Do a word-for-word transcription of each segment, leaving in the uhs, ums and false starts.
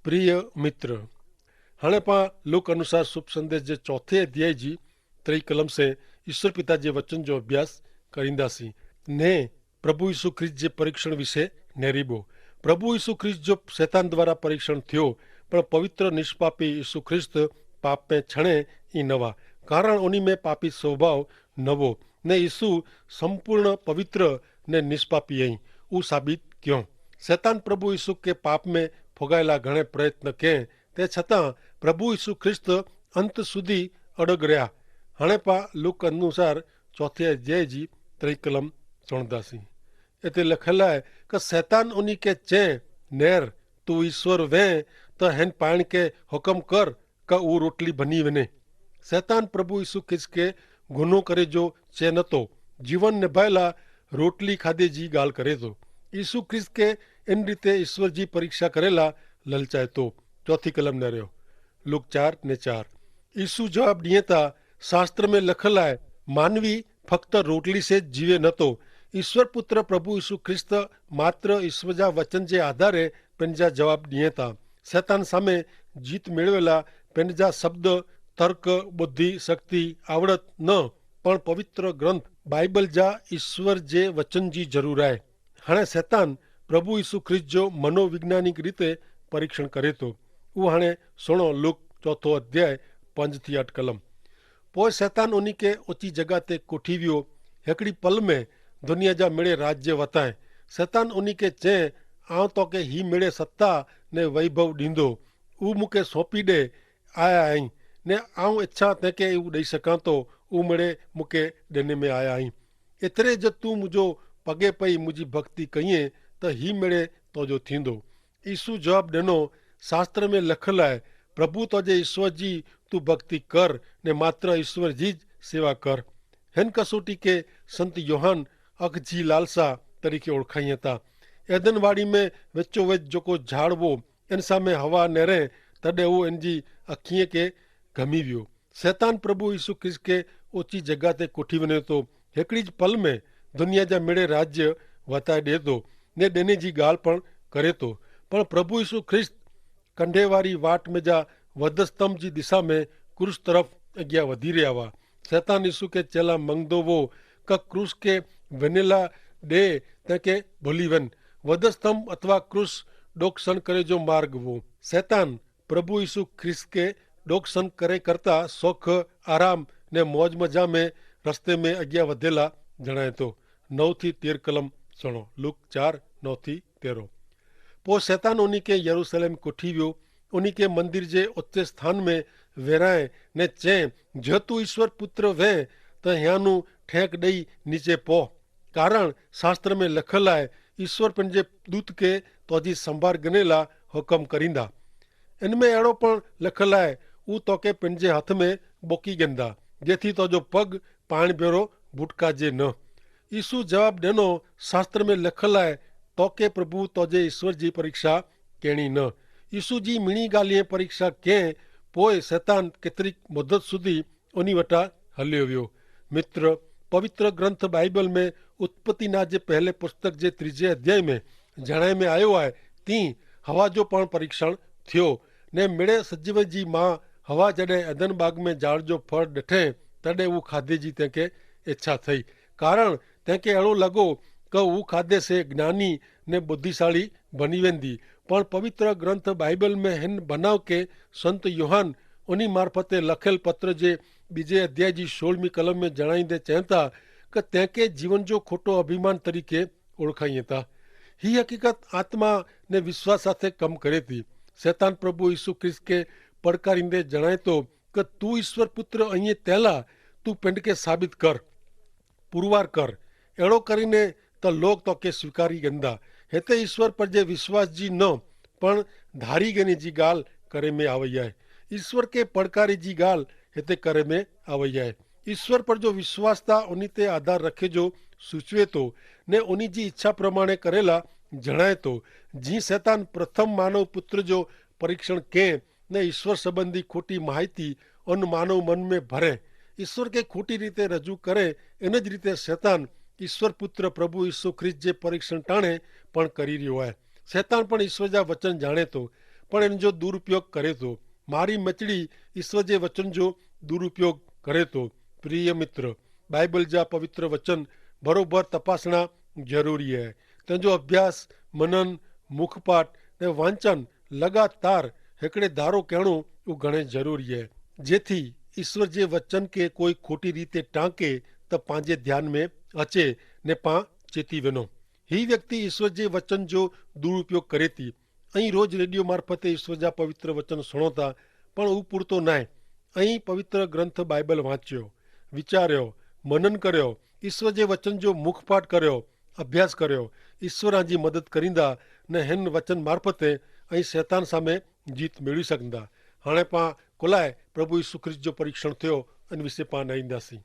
પ્રિય મિત્ર, હણે પા લુક અનુસાર શુભ સંદેશ જે ચોથે અધ્યાય જી ત્રિકલમ સે ઈશ્વર પિતા જે વચન જો અભ્યાસ કરીંદા સી. ને પ્રભુ ઈસુ ખ્રિસ્ત જે પરિક્ષણ વિશે નેરીબો. પ્રભુ ઈસુ ખ્રિસ્ત જો શૈતાન દ્વારા પરિક્ષણ થયો, પણ પવિત્ર નિષ્પાપી ઈસુ ખ્રિસ્ત પાપ મેં છણે ઈ નવા, કારણ ઉની મેં પાપી સ્વભાવ નવો, ને ઈસુ સંપૂર્ણ પવિત્ર ને નિષ્પાપી અહીં ઉં સાબિત ક્યો. શૈતાન પ્રભુ ઈસુ કે પાપ મેં ફોગાયેલા ઘણે પ્રયત્ન કે, તે છતાં પ્રભુ ઈસુ ખ્રિસ્ત અંત સુધી અડગ રહ્યા. હણે પા લુક અનુસાર ચોથે અધ્યાય જી ત્રિકલમ સુણદાસી. એતે લખેલા હૈ કે શૈતાન ઉની કે ચે, નેર, તું ઈસ્વર વે, તો હેન પાયણ કે હુકમ કર કે ઉં રોટલી ભની વેને. શૈતાન પ્રભુ ઈસુ ખ્રિસ્ત કે ગુનો કરે જો ચે નતો, જીવન નિભાયેલા રોટલી ખાદે જી ગાલ કરે તો. ઈસુ ખ્રિસ્ત કે એન રીતે ઈસ્વર જી પરીક્ષા કરેલા લલચાય તો. ચોથી કલમ ન રહ્યો. લુક ચાર ને ચાર. ઈસુ જવાબ દિયે તા, શાસ્ત્ર મેં લખેલા હૈ, માનવી ફક્ત રોટલી સે જીવે નતો. ઈસ્વર પુત્ર પ્રભુ ઈસુ ખ્રિસ્ત માત્ર ઈસ્વર જા વચન જે આધારે પેનજા જવાબ દિયે તા. શૈતાન સામે જીત મેળવેલા પેનજા શબ્દ, તર્ક, બુદ્ધિ, શક્તિ, આવડત ન, પણ પવિત્ર ગ્રંથ બાઈબલ જા ઈસ્વર જે વચન જી જરૂર આય. હણે શૈતાન પ્રભુ ઈસુ ખ્રિસ્ત જો મનોવૈજ્ઞાનિક રીતે પરીક્ષણ કરે તો. ઉહાણે સુણો લુક ચોથો અધ્યાય પંજ થી અટકલમ. પોય શૈતાન ઉની કે ઓચી જગા તે કોઠી વ્યો, હેકડી પલ મેં દુનિયા જા મેળે રાજ્ય વતાએ. શૈતાન ઉની કે ચે, આવ તો કે હી મેળે સત્તા ને વૈભવ દીંદો, ઉં મુકે સોંપી દે આયા અહીં, ને આવ ઇચ્છા તે કે ઉં દઈ સકાં તો ઉં મેળે મુકે દેને મેં આયા અહીં. એતરે જ તું મુજો પગે પઈ મુજી ભક્તિ કહિએ, તો હી મેળે તોજો થીંદો. ઈસુ જવાબ દેનો, શાસ્ત્ર મેં લખલ હૈ, પ્રભુ તોજે ઈસ્વર જી તું ભક્તિ કર, ને માત્ર ઈસ્વર જી જ સેવા કર. હેન કસોટી કે સંત યોહાન અખ જી લાલસા તરીકે ઓળખાઈ હતા. એદન વાડી મેં વેચો વેચ જોકો ઝાડવો એન સામે હવા નેરે, તદે ઉં એન જી અખીએ કે ગમી વ્યો. શૈતાન પ્રભુ ઈસુ ખ્રિસ્ત કે ઓચી જગા તે કોઠી વને તો, હેકડી જ પલ મેં દુનિયા જા મેળે રાજ્ય વતાઈ દેતો ને દેને જી ગાલ પણ કરેતો. પણ પ્રભુ ઈસુ ખ્રિસ્ત કંડેવારી વાટ મેં જા વધસ્તંભ જી દિશા મેં ક્રૂસ તરફ અગિયા વધી રહ્યા વા. શૈતાન ઈસુ કે ચેલા મંગદો વો કે ક્રૂસ કે વનેલા દે, તેંકે ભોલી વન. વધસ્તંભ અથવા ક્રૂસ ડોકસન કરે જો માર્ગ વો. શૈતાન પ્રભુ ઈસુ ખ્રિસ્ત કે ડોકસન કરે કરતા સોખ, આરામ ને મોજમજા મેં રસ્તે મેં અગિયા વધેલા જણાયતો. નવ થી તેર કલમ સણો. લુક ચાર, નવ થી તેરો. પો શૈતાન ઉની કે યરૂસલેમ કોઠી વ્યો. ઉની કે મંદિર જે ઉચ્ચે સ્થાન મેં વેરાય ને ચે, જો તું ઈસ્વર પુત્ર વે, તો હિયાનું ઠેંક દઈ નીચે પોહ. કારણ શાસ્ત્ર મેં લખલ આય, ઈસ્વર પન જે દૂત કે તોજી સંભાર ગનેલા હુકમ કરીંદા. એન મેં એડો પણ લખલ આય, ઉં તોકે પન જે હાથ મેં બોકી ગેંદા, જેથી તોજો પગ પાણી ભેરો ભૂટકા જે ન. ઈસુ જવાબ દેનો, શાસ્ત્ર મેં લખલ આય, તોકે પ્રભુ તોજે ઈસ્વર જી પરીક્ષા કેણી ન. ઈસુ જી મિણી ગાલિયે પરીક્ષા કેહ, પોય સૈતાન કેતરિક મદદ સુધી ઉની વટા હલ્યો વ્યો. મિત્ર, પવિત્ર ગ્રંથ બાઈબલ મેં ઉત્પત્તિના જે પહેલે પુસ્તક જે ત્રીજે અધ્યાય મેં જણાય મેં આયો આય, તી હવા જો પણ પરીક્ષણ થયો. ને મેળે સજીવ જી મા હવા જડે અદન બાગ મેં જાણ જો ફળ ડઠે, તડે ઉં ખાધે જી તેંકે ઇચ્છા થઈ. કારણ તેંકે એડો લગો કે ઉં ખાધે સે જ્ઞાની ને બુદ્ધિશાળી ભની વેંદી. પણ પવિત્ર ગ્રંથ બાઈબલ મેં હેન ભનાવ કે સંત યોહાન ઉની મારફતે લખેલ પત્ર જે બીજે અધ્યાય જી સોળમી કલમ મેં જણાઈ દે ચેંતા, કે તેંકે જીવન જો ખોટો અભિમાન તરીકે ઓળખાઈ હતા. હી હકીકત આત્મા ને વિશ્વાસ સાથે કમ કરે તી. સૈતાન પ્રભુ ઈસુ ખ્રિસ્ત કે પડકારી દે જણાય તો, કે તું ઈસ્વર પુત્ર અહીં તેલા તું પેંડ કે સાબિત કર, પુરવાર કર. એડો કરીને તો લોક તો કે સ્વીકારી ગંદા. હેતે ઈસ્વર પર જે વિશ્વાસ જી ન પણ ધારી ગની જી ગાલ કરે મેં આવૈયા હૈ. ઈસ્વર કે પડકારી જી ગાલ હેતે કરે મેં આવૈયા હૈ. ઈસ્વર પર જો વિશ્વાસ તા ઉની તે આધાર રખે જો સૂચવે તો, ને ઉની જી ઇચ્છા પ્રમાણે કરેલા જણાય તો. જી સૈતાન પ્રથમ માનવ પુત્ર જો પરીક્ષણ કે ને ઈસ્વર સંબંધી ખોટી માહિતી અન માનવ મન મેં ભરે. ઈસ્વર કે ખોટી રીતે રજૂ કરે, એન જ રીતે સૈતાન ઈસ્વર પુત્ર પ્રભુ ઈસુ ખ્રિસ્ત જે પરીક્ષણ ટાણે પણ કરી રહ્યો હૈ. સૈતાન પણ ઈસ્વર જા વચન જાણે તો. પણ એન જો દુરુપયોગ કરે તો. મારી મચડી ઈસ્વર જે વચન જો દુરુપયોગ કરે તો. પ્રિય મિત્ર, બાઈબલ જા પવિત્ર વચન ભરોભર તપાસણા જરૂરી હૈ. તેનો અભ્યાસ, મનન, મુખપાટ ને વાંચન લગાતાર હેકડ઼ે ધારો કહેણો ઉં ઘણે જરૂરી હૈ. જેથી ઈસ્વર જે વચન કે કોઈ ખોટી રીતે ટાંકે તો પાંજે ધ્યાન મેં અચે ને પાં ચેતી વેનો. હી વ્યક્તિ ઈસ્વર જે વચન જો દુરુપયોગ કરે તી. અહીં રોજ રેડિયો મારફતે ઈસ્વર જા પવિત્ર વચન સુણોતા, પણ ઉપૂરતો નાય. અહીં પવિત્ર ગ્રંથ બાઈબલ વાંચ્યો, વિચાર્યો, મનન કર્યો, ઈસ્વર જે વચન જો મુખપાટ કર્યો, અભ્યાસ કર્યો, ઈસ્વર આજી મદદ કરીંદા ને હેન વચન મારફતે અહીં શૈતાન સામે જીત મેળવી શકંદા. હાણે પાં કોલાએ પ્રભુ ઈસુ ખ્રિસ્ત જો પરીક્ષણ થયો, એન વિશે પાં નાઈંદા સી.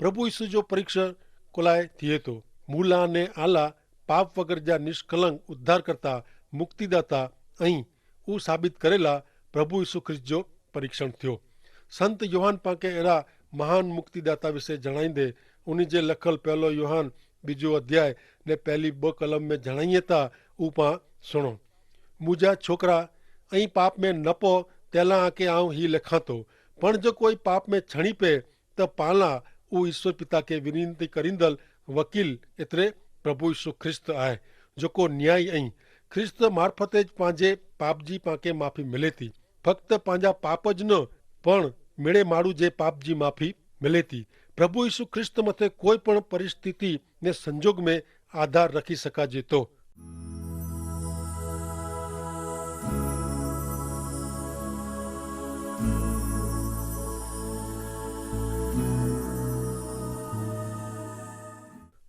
પ્રભુ ઈસુ જો પરીક્ષણ કોલાએ થિયે તો. મૂલા ને આલા પાપ વગર જા નિષ્કલંક ઉદ્ધારકર્તા, મુક્તિદાતા અહીં ઉં સાબિત કરેલા પ્રભુ ઈસુ ખ્રિસ્ત જો પરીક્ષણ થયો. સંત યોહાન પાંકે એરા મહાન મુક્તિદાતા વિશે જણાઈંદે ઉની જે લખલ પહેલો યોહાન બીજો અધ્યાય ને પહેલી બ કલમ મેં જણાઈયે તા, ઉપા સુણો. મુજા છોકરા, અહીં પાપ મેં નપો તેલા આકે આઉં હી લેખાતો. પણ જો કોઈ પાપ મેં છણી પે, તો પાલા ઉં ઈસ્વર પિતા કે વિનંતી કરીંદલ વકીલ એતરે પ્રભુ ઈસુ ખ્રિસ્ત આય, જોકો ન્યાયી અહીં. ખ્રિસ્ત મારફતે જ પાંજે પાપજી પાંકે માફી મિલેતી. ફક્ત પાંજા પાપ જ ન, પણ મેળે માડૂ જે પાપજી માફી મિલેતી. પ્રભુ ઈસુ ખ્રિસ્ત મતે કોઈ પણ પરિસ્થિતિ ને સંજોગ મેં આધાર રખી શકાજે તો.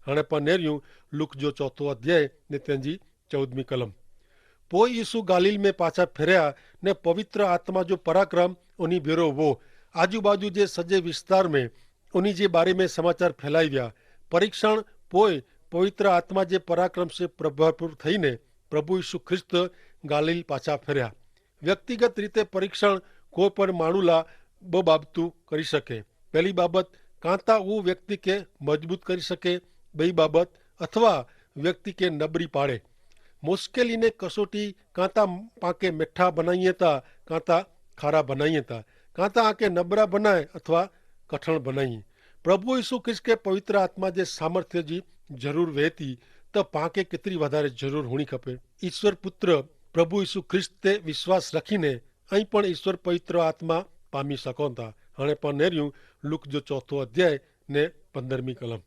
હણે પા નેર્યું લુક જો ચોથો અધ્યાય ને તેની ચૌદમી કલમ. પોય ઈસુ ગાલીલ મેં પાછા ફેર્યા ને પવિત્ર આત્મા જો પરાક્રમ ઉની ભેરો વો. આજુબાજુ જે સજે વિસ્તાર મેં ઉની જે બારે મેં સમાચાર ફેલાઈ વ્યા. પરીક્ષણ પોય પવિત્ર આત્મા જે પરાક્રમ સે પ્રભાવપૂર થઈને પ્રભુ ઈસુ ખ્રિસ્ત ગાલીલ પાછા ફેર્યા. વ્યક્તિગત રીતે પરીક્ષણ કોઈ પણ માણૂલા બ બાબતું કરી શકે. પહેલી બાબત, કાંતા ઉં વ્યક્તિ કે મજબૂત કરી શકે. બઈ બાબત, અથવા વ્યક્તિ કે નબરી પાડે. મુશ્કેલી ને કસોટી કાંતા પાંકે મેઠા બનાઈ તા, કાંતા ખારા બનાઈ તા, કાંતા આકે નબરા બનાય અથવા કઠણ બનાઈ. પ્રભુ ઈસુ ખ્રિસ્ત કે પવિત્ર આત્મા જે સામર્થ્ય જી જરૂર વહેતી, તો પાંકે કેતરી વધારે જરૂર હોણી ખપે. ઈસ્વર પુત્ર પ્રભુ ઈસુ ખ્રિસ્ત તે વિશ્વાસ રખીને અહીં પણ ઈસ્વર પવિત્ર આત્મા પામી સકોતા. હણે પણ નેર્યું લુક જો ચોથો અધ્યાય ને પંદરમી કલમ.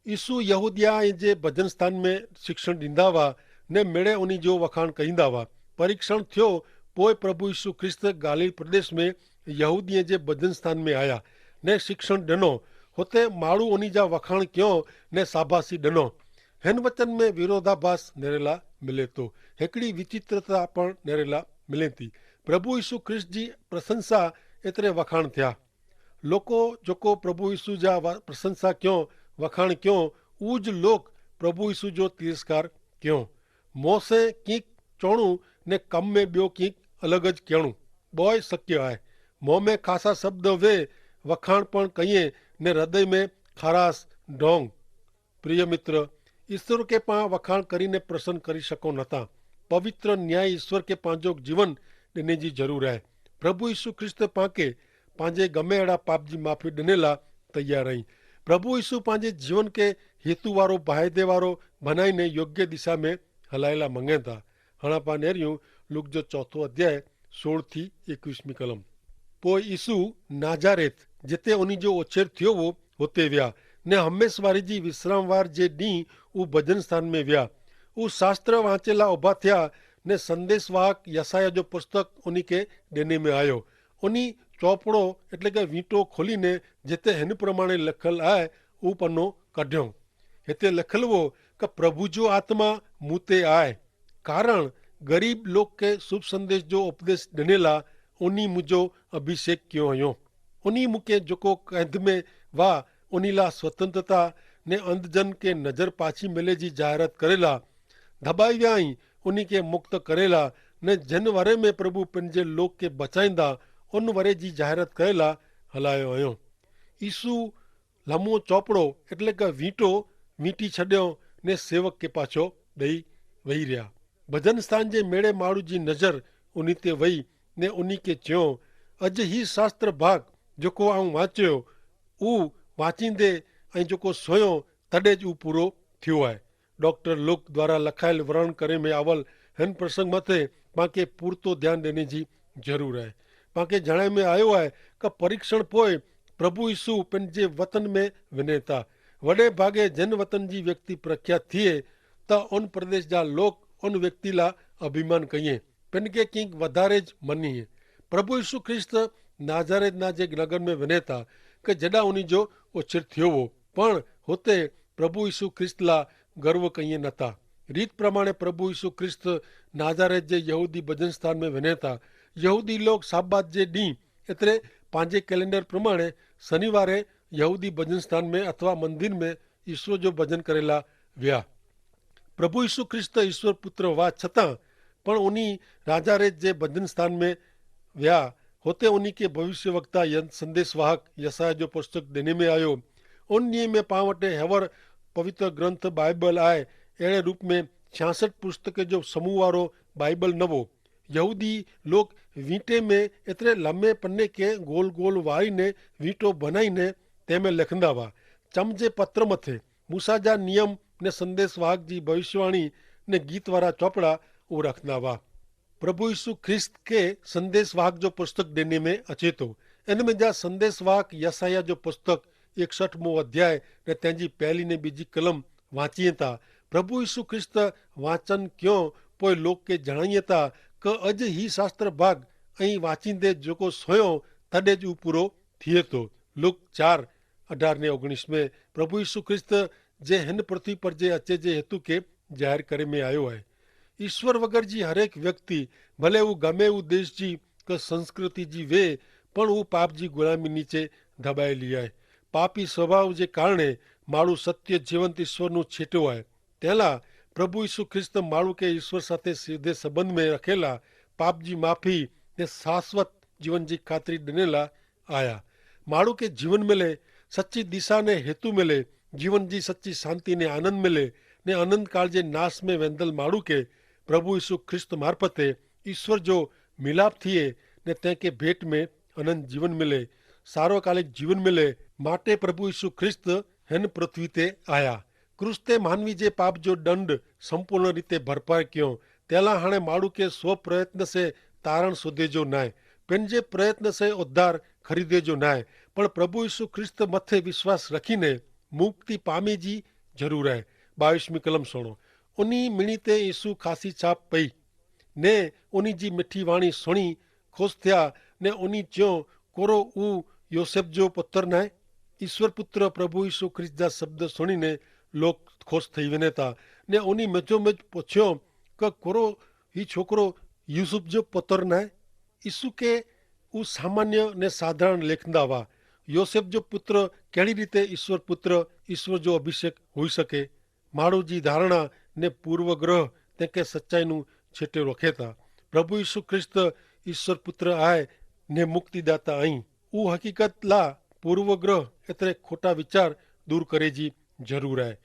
ઈસુ યહૂદિયા જે ભજનસ્થાન મેં શિક્ષણ દીંદા વા ને મેળે ઉની જો વખાણ કહીંદા વા. પરીક્ષણ થયો, પોય પ્રભુ ઈસુ ખ્રિસ્ત ગાલિલ પ્રદેશ મેં યહૂદિયા જે ભજનસ્થાન મેં આયા ને શિક્ષણ દનો. હોતે માળુ ઉની જા વખાણ ક્યો ને સાભાસી દનો. હેન વચન મેં વિરોધાભાસ નેરેલા મિલેતો. હેકડી વિચિત્રતા પણ નેરેલા મિલેતી. પ્રભુ ઈસુ ખ્રિસ્ત જી પ્રશંસા એતરે વખાણ થયા. લોકો જોકો પ્રભુ ઈસુ જા પ્રશંસા ક્યો, વખાણ ક્યો, ઉજ લોક પ્રભુ ઈસુ જો તિરસ્કાર ક્યો. મોસે કિંક ચોણું ને કમ મેં બ્યો કિંક અલગ જ કેણું બોય શક્ય આય. મોં મેં ખાસા શબ્દ વે વખાણ પણ કહિયે ને હૃદય મેં ખારાસ ઢોંગ. પ્રિય મિત્ર, ઈસ્વર કે પાં વખાણ કરીને પ્રસન્ન કરી શકો નતા. પવિત્ર ન્યાય ઈસ્વર કે પાંજો જીવન દેને જી જરૂર હૈ. પ્રભુ ઈસુ ખ્રિસ્ત પાંકે પાંજે ગમે એડા પાપજી માફી દેનેલા તૈયાર હૈં. પ્રભુ ઈસુ પાંજે જીવન કે હેતુ વારો ભાઈદે વારો ભનાઈને યોગ્ય દિશા મેં હલાયેલા મંગેતા. હણા પાં નેર્યું લુક જો ચોથો અધ્યાય સોળ થી એકવીસમી કલમ. પોય ઈસુ નાજારેથ જેતે ઓની જો ઓછેર થયો વો હોતે વ્યા, ને હમેંશ વારી જી વિશ્રામવાર જે દી ઉં ભજનસ્થાન મેં વ્યા. ઉં શાસ્ત્ર વાંચેલા ઉભા થયા, ને સંદેશવાહક યસાયા જો પુસ્તક ઓની કે દેને મેં આયો. ઓની ચોપડો એટલે કે વીંટો ખોલી ને જેતે હેન પ્રમાણે લખલ આય ઉપનો કઢ્યો. હેતે લખલ વો કે પ્રભુ જો આત્મા મુતે આય. કારણ ગરીબ લોક કે શુભ સંદેશ જો ઉપદેશ દનેલા ઉની મુજો અભિષેક ક્યો હયો. ઉની મુકે જોકો કૈદ મેં વા ઉની લા સ્વતંત્રતા ને અંધજન કે નજર પાછી મેલે જી જાહેરાત કરેલા ધબાઈ વ્યાઈ ઉની કે મુક્ત કરેલા ને જેન વરે મેં પ્રભુ પેનજે લોક કે બચાઈંદા ઉન વરે જી જાહેરાત કરેલા હલાયો હયો. ઈસુ લમો ચોપડો એટલે કે વીંટો વીંટી છડ્યો ને સેવક કે પાછો દઈ વહી રહ્યા. ભજનસ્થાન જે મેળે માળુ જી નજર ઉની તે વય ને ઉની કે ચ્યો, અજ હી શાસ્ત્ર ભાગ જોકો આઉં વાંચ્યો ઉં વાંચીંદે અહીં જોકો સોયો તદે જ ઉપૂરો થ્યો આય. ડોક્ટર લુક દ્વારા લખાયેલ વર્ણન કરે મેં આવલ હેન પ્રસંગ મતે પાંકે પૂરતો ધ્યાન દેને જી જરૂર આય. પાંકે જણાય મેં આયો આય કે પરીક્ષણ પોય પ્રભુ ઈસુ પેનજે વતન મેં વિનેતા વડે ભાગે જેન વતન જી વ્યક્તિ પ્રખ્યાત થિયે તા ઉન પ્રદેશ જા લોક ઉન વ્યક્તિ લા અભિમાન કહિયે પેનકે કિંક વધારે જ મની હૈ. પ્રભુ ઈસુ ખ્રિસ્ત નાઝારેથ ના જે નગર મેં વિનેતા કે જડા ઉની જો ઓછેર થ્યો વો પણ હોતે પ્રભુ ઈસુ ખ્રિસ્ત લા ગર્વ કહિયે નતા. રીત પ્રમાણે પ્રભુ ઈસુ ખ્રિસ્ત નાઝારેથ જે યહૂદી ભજનસ્થાન મેં વિનેતા. યહૂદી લોક સાબ્બાત જે દી એતરે પાંજે કેલેન્ડર પ્રમાણે શનિવારે યહૂદી ભજનસ્થાન મેં અથવા મંદિર મેં ઈસુ જો ભજન કરેલા વ્યા. પ્રભુ ઈસુ ખ્રિસ્ત ઈસ્વર પુત્ર હોવા છતાં પણ ઉની રાજા રે જે ભજનસ્થાન મેં વ્યા હોતે ઉની કે ભવિષ્યવક્તા યન સંદેસવાહક યસાયા જો પુસ્તક દેને મેં આયો. ઉન નિયમે પાં વટે હેવર પવિત્ર ગ્રંથ બાઈબલ આય. એણે રૂપ મેં છ્યાસઠ પુસ્તકે જો સમૂહ વારો બાઈબલ નવો. યહૂદી લોક વીંટે મેં એતરે લમે પન્ને કે ગોલ ગોલ વારી ને વીંટો ભનાઈ ને તેમે લેખંદા વા. ચમજે પત્ર મતે મૂસા જા નિયમ ને સંદેસવાહક જી ભવિષ્યવાણી ને ગીત વારા ચોપડા ઉં રાખના વા. પ્રભુ ઈસુ ખ્રિસ્ત કે સંદેસવાહક જો પુસ્તક દેને મેં અચેતો. એન મેં જા સંદેસવાહક યસાયા જો પુસ્તક એકસઠ મો અધ્યાય ને તેની પહેલી ને બીજી કલમ વાંચીએ તા. પ્રભુ ઈસુ ખ્રિસ્ત વાંચન ક્યો પોય લોક કે જણાયે તા કે અજ હી શાસ્ત્ર ભાગ અહીં વાંચીંદે જોકો સોયો તદે જ ઉપૂરો થિયે તો. લુક ચાર અઢાર ને ઓગણીસ મેં પ્રભુ ઈસુ ખ્રિસ્ત જે હેન પૃથ્વી પર જે અચે જે હેતુ કે જાહેર કરે મેં આયો હૈ. ઈસ્વર વગર જી હરેક વ્યક્તિ ભલે ઉં ગમે ઉં દેશ જી કે સંસ્કૃતિ જી વે પણ ઉં પાપ જી ગુલામી નીચે ધબાયેલી હૈ. પાપી સ્વભાવ જે કારણે માણું સત્ય જીવંત ઈસ્વરનું છેટો હૈ. તેલા પ્રભુ ઈસુ ખ્રિસ્ત માણું કે ઈસ્વર સાથે સીધે સંબંધ મેં રખેલા પાપ જી માફી ને શાશ્વત જીવન જી ખાતરી દનેલા આયા. માણું કે જીવન મેલે સચ્ચી દિશા ને હેતુ મેલે જીવન જી સચ્ચી શાંતિ ને આનંદ મેલે ને અનંતકાળ જે નાશ મેં વેંદલ માણું કે પ્રભુ ઈસુ ખ્રિસ્ત મારફતે ઈસ્વર જો મિલાપ થિયે ને તેંકે ભેટ મેં અનંત જીવન મેલે સાર્વકાલિક જીવન મેલે. માટે પ્રભુ ઈસુ ખ્રિસ્ત હેન પૃથ્વી તે આયા. ક્રૂસ તે માનવી જે પાપ જો દંડ સંપૂર્ણ રીતે ભરપાર ક્યો. તેલા હાણે માણું કે સ્વપ્રયત્ન સે તારણ શોધે જો નાય પેનજે પ્રયત્ન સે ઉદ્ધાર ખરીદે જો નાય. પણ પ્રભુ ઈસુ ખ્રિસ્ત મતે વિશ્વાસ રખીને મુક્તિ પામે જી જરૂર હૈ. બાવીસ મી કલમ સુણો. ઉની મિણી તે ઈસુ ખાસી છાપ પઈ ને ઉની જી મિઠી વાણી સુણી ખુશ થ્યા. ને ઉની ચ્યો, કોરો ઉં યોસેફ જો પત્ર નાય? ઈસ્વર પુત્ર પ્રભુ ઈસુ ખ્રિસ્ત જા શબ્દ સુણીને લોક ખુશ થઈ વેને તા. ને ઉની મેજો મેજ પછ્યો કે કોરો હી છોકરો યુસુફ જો પત્ર નાય? ઈસુ કે ઉં સામાન્ય ને સાધારણ લેખંદા વા. યોસેફ જો પુત્ર કેણી રીતે ઈસ્વર પુત્ર ઈસ્વર જો અભિષેક હોઈ શકે? માડૂ જી ધારણા ને પૂર્વગ્રહ તેંકે સચ્ચાઈનું છેટે રોખેતા. પ્રભુ ઈસુ ખ્રિસ્ત ઈસર પુત્ર આય ને મુક્તિદાતા અહીં. ઉહ હકીકત લા પૂર્વગ્રહ એતરે ખોટા વિચાર દૂર કરે જી જરૂર આય.